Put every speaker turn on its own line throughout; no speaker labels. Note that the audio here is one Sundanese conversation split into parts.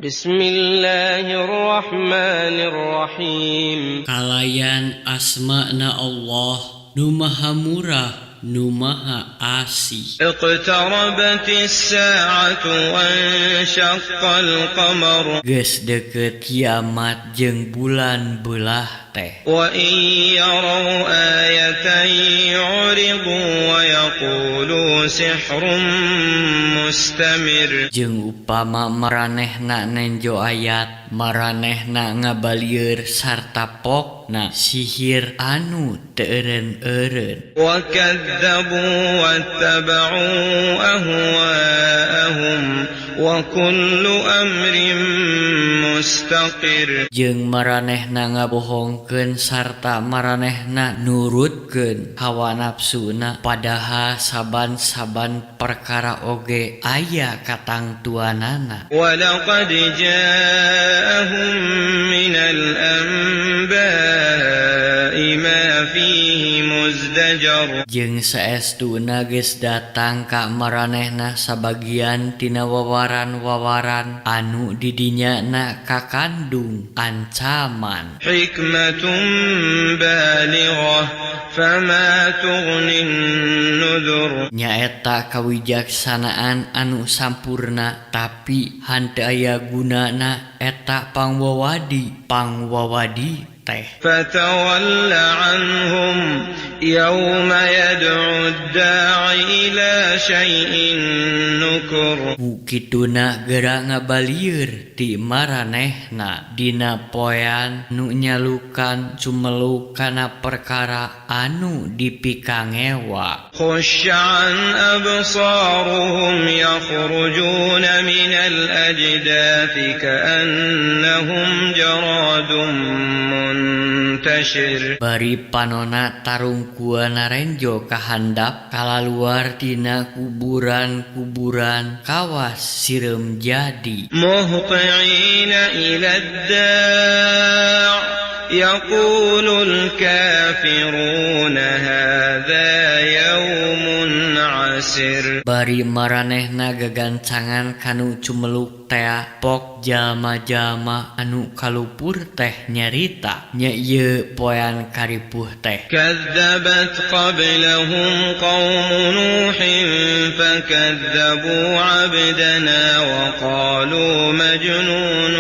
بسم الله الرحمن الرحيم.
Kalayan asmana Allah nu Maha Murah, nu Maha Asih.
اقتربت الساعة وانشق القمر.
Geus deukeut kiamat jeung bulan beulah teh.
وإن يروا آية يعرضوا ويقولوا سحر مستمر.
Jeung upama maranehna nenjo ayat, maranehna ngabalieur sarta pokna sihir anu teu eureun-eureun.
وكذبوا واتبعوا أهواءهم وكل أمر مستقر.
Jeung maranehna ngabohongkeun sarta maranehna nurutkeun hawa nafsuna, padahal saban-saban perkara oge aya katangtuanana.
ولقد جاءهم من الأنباء ما فيه مزدجر.
Jeung saestuna geus datang ka maranehna sabagian tina wawaran-wawaran anu didinyana kakandung ancaman.
حكمة بالغة فما تغني النذر.
Nyaeta kawijaksanaan anu sampurna, tapi henteu aya gunana eta pangwawadi pangwawadi teh.
فتول عنهم يوم يدعو الداع إلى شيء نكر.
Ku kituna geura ngabalieur ti maranehna dina poean nu nyalukan cumeluk kana perkara anu dipikangewa.
خش عن أبصارهم يخرجون من الأجداث كأنهم جراد منتشر.
Bari panona tarungkuan narenjo ka handap kalaluar tina kuburan-kuburan kawas sireum jadi.
مهطعين إلى الداع يقول الكافرون هذا يوم عسر.
Bari maranehna gagancangan kanu cumeluk tea, pok jalma-jalma anu kalupur teh nyarita nya ieu poean karipuh teh.
كذبت قبلهم قوم نوح فكذبوا عبدنا وقالوا مجنون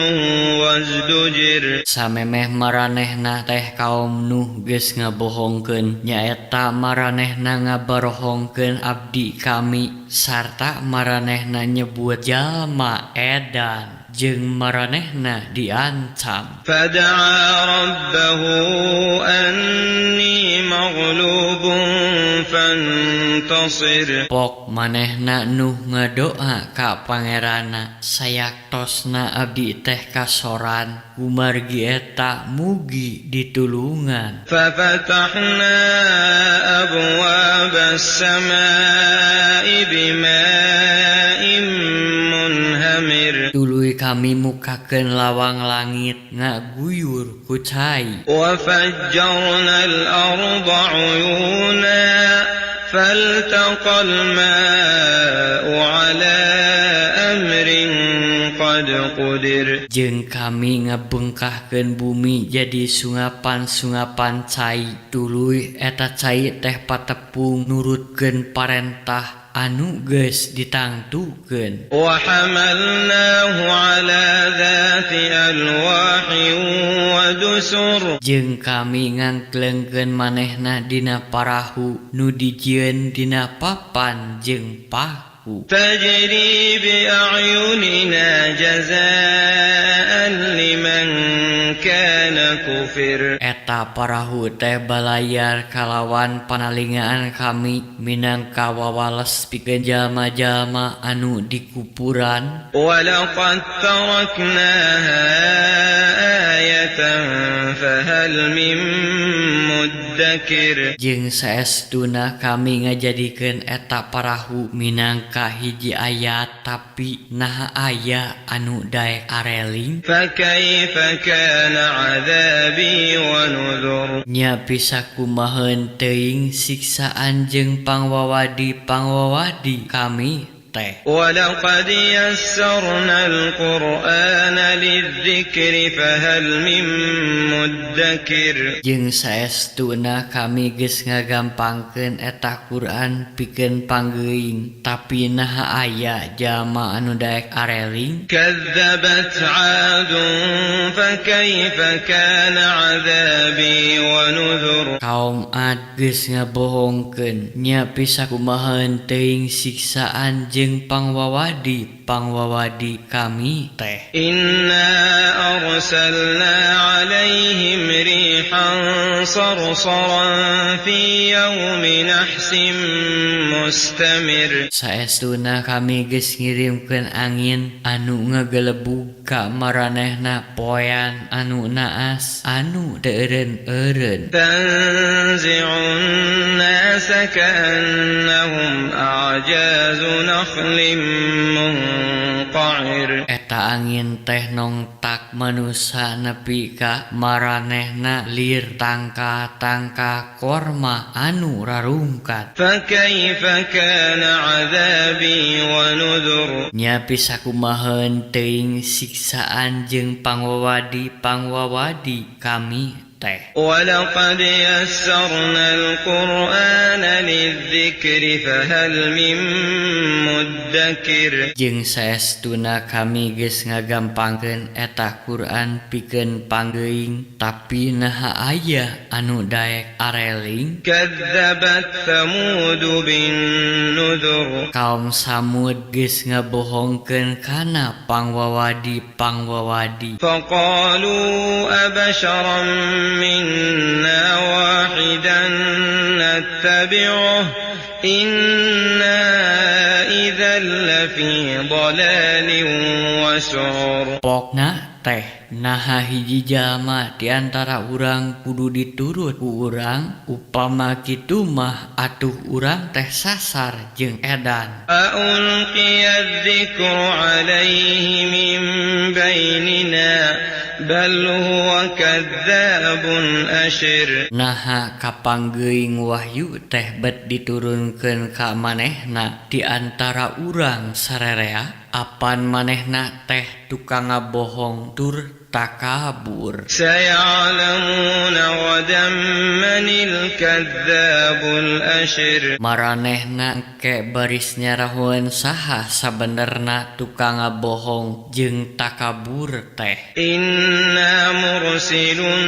وازدجر.
Samemeh maranehna teh kaum Nuh geus ngabohongkeun, nyaeta maranehna ngabarohongkeun abdi kami sarta maranehna nyebut jalma edan jeung maranehna diancam.
فدعا ربه أني مغلوب فانتصر.
Pok manehna Nuh ngadoa ka Pangeranna, "Sayaktosna abdi teh kasoran, kumargi eta mugi ditulungan."
ففتحنا أبواب السماء بماء منهمر.
Tuluy kami mukakeun lawang langit ngaguyur ku cai.
وفجرنا الأرض عيونا فالتقى الماء على أمر قد قدر.
Jeung kami ngabengkahkeun bumi jadi sungapan-sungapan cai, tuluy eta cai teh patepung nurutkeun parentah anu geus ditangtukeun.
وحملناه على ذات ألواح ودسر.
Jeung kami ngangklengkeun manehna dina parahu nu dijieun dina papan jeung paku.
تجري بأعيننا جزاء لمن كان كفر.
Eta parahu teh balayar kalawan panalingaan kami minangka wawales pikeun jalma-jalma anu dikupuran.
ولقد تركناها آية فهل من مدكر.
Jeung saestuna kami ngajadikeun eta parahu minangka hiji ayat, tapi naha aya anu daek areling?
فكيف كان عذابي ونذر؟
Nya pisakumaheun teuing siksaan jeung pangwawadi pangwawadi kami teh.
Walaqad yassarna al-Qur'ana lidz-dzikri fahal mim muddakir.
Jeung saestuna kami geus ngagampangkeun eta Quran pikeun panggeuing, tapi naha aya jalma anu daek areling.
Kadzabat 'adun fa kaifa kana 'adzabi wa nuzur.
Kaum Ad geus ngabohongkeun nya pisakumaha teuing siksaan jeung pangwawadi kami teh.
Inna arsalna 'alaihim rihan sarsaran fi yaumin nahsin mustamir.
Saestuna kami geus ngirimkeun angin anu ngagelebug ka maranehna poean anu naas anu teu eureun-eureun.
Tanzi'un nasa ka'annahum a'jazu nakhlin munqa'ir.
Eta angin teh nongtak manusa nepi ka maranehna lir tangka-tangka korma anu rarungkat.
Fa kaifa kana 'adzabi wa nuzur.
Nya pisakumaha teuing siksaan jeung pangwawadi kami teh.
Walaqad yassarna al-Qur'ana lidz-dzikri fahal mim muddakir.
Jeung saestuna kami geus ngagampangkeun eta Quran pikeun panggeuing, tapi naha aya anu daek areling.
Kadzabat Tsamud bin nuzur.
Kaum Samud geus ngabohongkeun kana pangwawadi.
Faqalu abasharan minna wahidan nattabi'uh inna idzal lafi dhalalin wa su'ur.
Pokna teh naha hiji jalma di antara urang kudu diturut ku urang, upama kitu mah atuh urang teh sasar jeung edan.
Aulqiya dzikru alaihi min bainina bal huwa kadzabun asyir.
Naha kapanggeuing wahyu teh bet diturunkeun ka manehna di antara urang sarerea, apan manehna teh tukang ngabohong tur takabur.
Saya'lamuna ghadan manil kadzabul asyir.
Maranehna ke baris nyarahoeun saha sabenerna tukang ngabohong jeung takabur teh.
Inna mursilun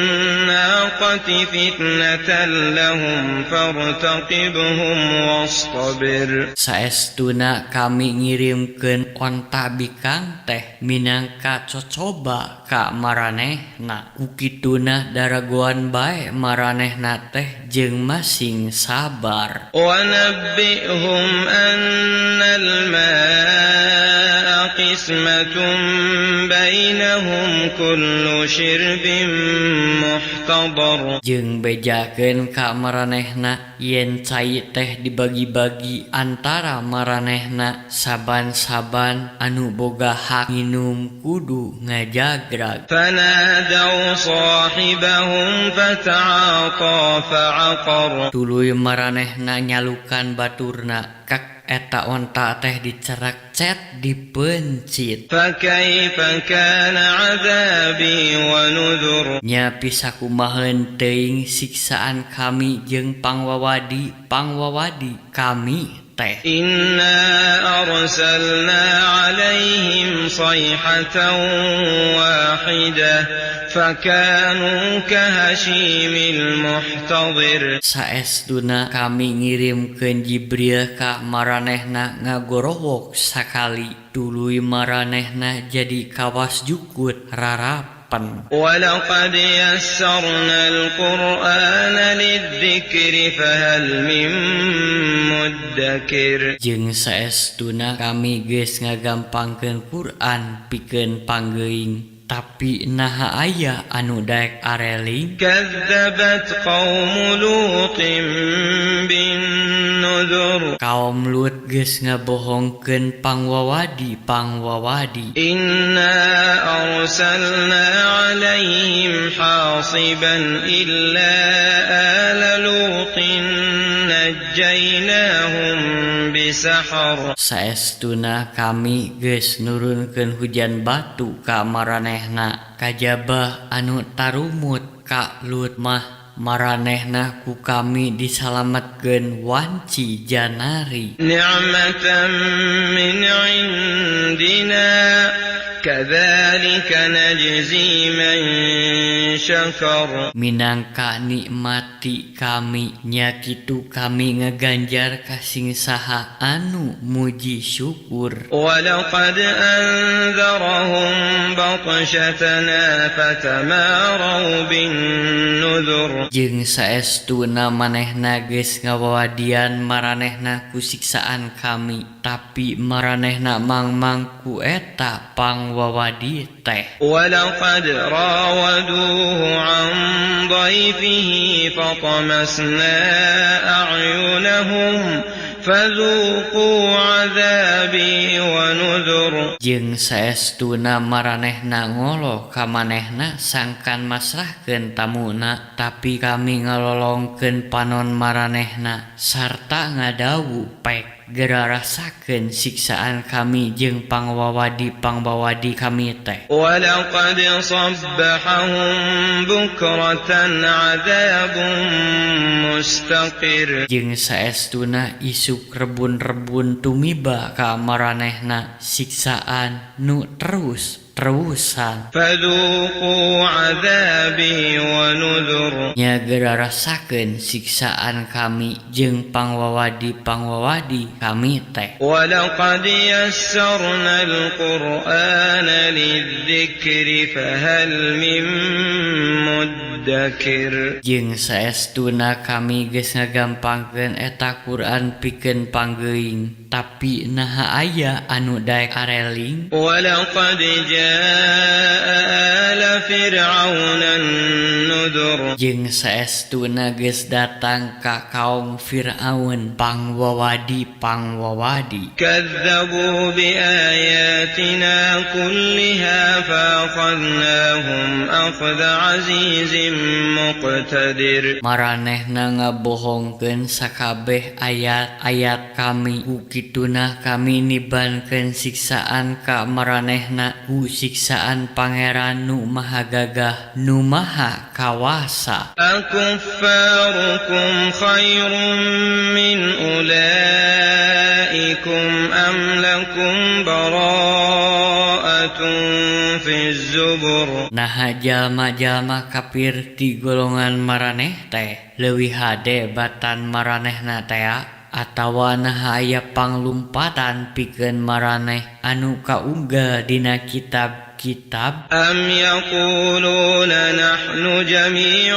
naqati fitnatan lahum fartaqibhum wastabir.
Saestuna kami ngirimkeun onta bikang teh minangka cocoba ka maranehna. Ku kituna daragoan bae maranehna teh jeung masing sabar.
Wa nabbihum annal ma'a qismatun bainahum kullu syirbin muhtadar.
Jeung bejakeun ka maranehna yen cai teh dibagi-bagi antara maranehna, saban-saban anu boga hak nginum kudu ngajagrag.
Fanadaw sahibahum fata'ata fa'aqar.
Tuluy maranehna nyalukan baturna kak eta onta teh dicerak cet dipencit.
Fa kaifa kana 'adzabi wa nuzur.
Nya pisakumaha teuing siksaan kami jeung pangwawadi kami teh.
Inna arsalna 'alaihim sayhatan wahidah fakanu kahashimil muhtadhir.
Saestuna kami ngirimkeun Jibril ka maranehna ngagorowok sakali, tuluy maranehna jadi kawas jukut rarapen.
Walaqad yassarna al-Qur'ana lidz-dzikri fahal mim muddakir.
Jeung saestuna kami geus ngagampangkeun Quran pikeun panggeuing, tapi naha aya anu daek areling.
Kadzabat qaum Lutin bin nuzur.
Kaum Lut geus ngabohongkeun pangwawadi.
Inna arsalna 'alaihim hasiban illa ala Lutin najjaynahum بسحر.
Saestuna kami geus nurunkeun hujan batu ka maranehna, kajaba anu tarumut ka Lut mah maranehna ku kami disalametkeun wanci janari.
نعمة من عندنا كذلك نجزي من شكر.
Minangka nikmat ti kami, nya kitu kami ngaganjar ka sing saha anu muji syukur.
ولقد أنذرهم بطشتنا فتماروا بالنذر.
Jeung saestuna manehna geus ngawawadian maranehna ku siksaan kami, tapi maranehna mangmang ku eta pangwawadi teh.
ولقد راودوه عن ضيفه فطمسنا أعينهم فذوقوا عذابي ونذر.
Jeung saestuna maranehna ngolo ka manehna sangkan masrahkeun tamuna, tapi kami ngalolongkeun panon maranehna sarta ngadawu, "Pek geura rasakeun siksaan kami jeung pangwawadi-pangwawadi kami teh."
ولقد صبحهم بكرة عذاب مستقر.
Jeung saestuna isuk rebun-rebun tumiba ka maranehna siksaan nu terus-terusan.
فذوقوا عذابي ونذر.
Nya geura rasakeun siksaan kami jeung pangwawadi-pangwawadi kami teh.
ولقد يسرنا القرآن للذكر فهل من مدكر.
Jeung saestuna kami geus ngagampangkeun eta Quran pikeun panggeuing, tapi naha aya anu daek areling?
ولقد جاء آل فرعون النذر.
Jeung saestuna geus datang ka kaum Firaun pangwawadi pangwawadi.
كذبوا بآياتنا كلها فأخذناهم أخذ عزيز مقتدر.
Maranehna ngabohongkeun sakabeh ayat-ayat kami, ku kituna kami nibankeun siksaan ka maranehna ku siksaan Pangeran nu maha gagah, nu maha kawasa.
أكفاركم خير من أولئكم أم لكم براءة في الزبر؟
Naha jalma-jalma kafir ti golongan maraneh teh leuwih hade batan maranehna tea, atawa naha aya panglumpatan pikeun maraneh anu kaunggal dina kitab-kitab?
أم يقولون نحن جميع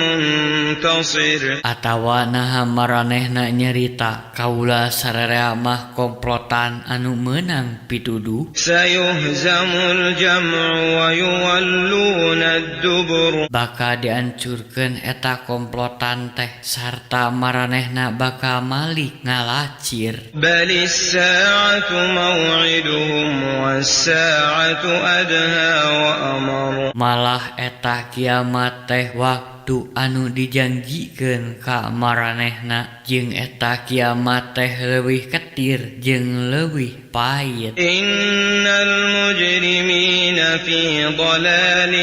منتصر؟
Atawa naha maranehna nyerita, "Kaula sararea mah komplotan anu meunang pituduh"?
سيهزم الجمع ويولون الدبر.
Bakal diancurkeun eta komplotan teh sarta maranehna bakal malik ngalacir.
بل الساعة موعدهم والساعة أدهى وأمر.
Malah eta kiamat teh waktu anu dijanjikeun ka maranehna, jeung eta kiamat teh leuwih ketir jeung leuwih pait.
إن المجرمين في ضلال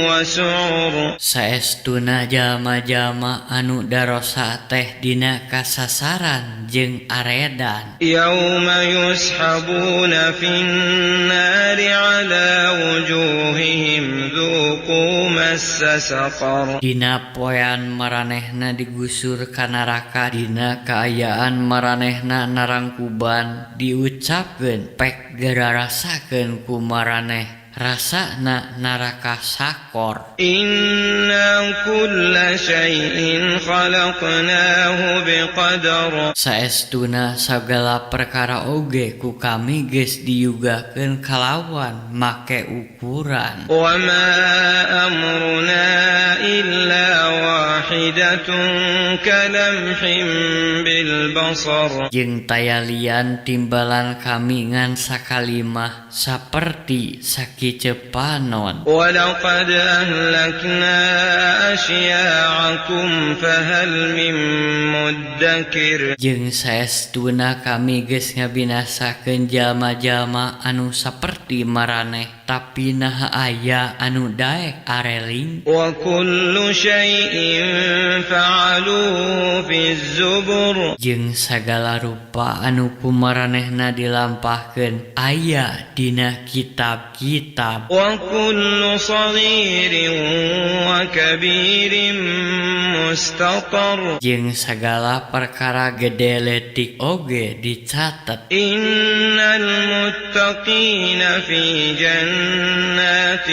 وسعر.
Saestuna jalma-jalma anu darosa teh dina kasasaran jeung aredan.
يوم يسحبون في النار على وجوههم ذوقوا مس سقر.
Dina poean maranehna digusur ka neraka dina kaayaan maranehna narangkuban, diucapkeun, "Pek geura rasakeun ku maraneh rasana neraka sakor."
إنا كل شيء خلقناه بقدر.
Saestuna sagala perkara oge ku kami geus diyugakeun kalawan make ukuran.
وما أمرنا إلا واحدة كلمح بالبصر.
Jeung taya lian timbalan kami ngan sakalimah saperti kicep panon.
ولقد أهلكنا أشياعكم فهل من مدكر.
Jeung saestuna kami geus ngabinasakeun jalma-jalma anu saperti maraneh, tapi naha aya anu daek areling?
وكل شيء فعلوه في الزبر.
Jeung sagala rupa anu ku maranehna dilampahkeun aya dina kitab-kitab.
وكل صغير وكبير مستطر.
Jeung sagala perkara gede leutik oge dicatet.
إن المتقين في جنات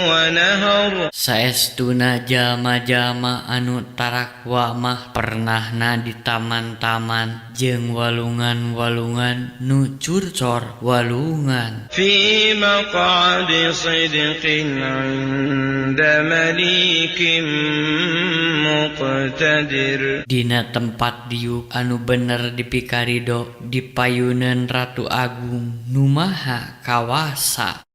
ونهر.
Saestuna jalma-jalma anu tarakwa mah pernahna di taman-taman jeung walungan-walungan nu curcor walungan.
في مقعد صدق عند مليك مقتدر.
Dina tempat diuk anu bener dipikarido di payuneun Ratu Agung nu Maha Kawasa.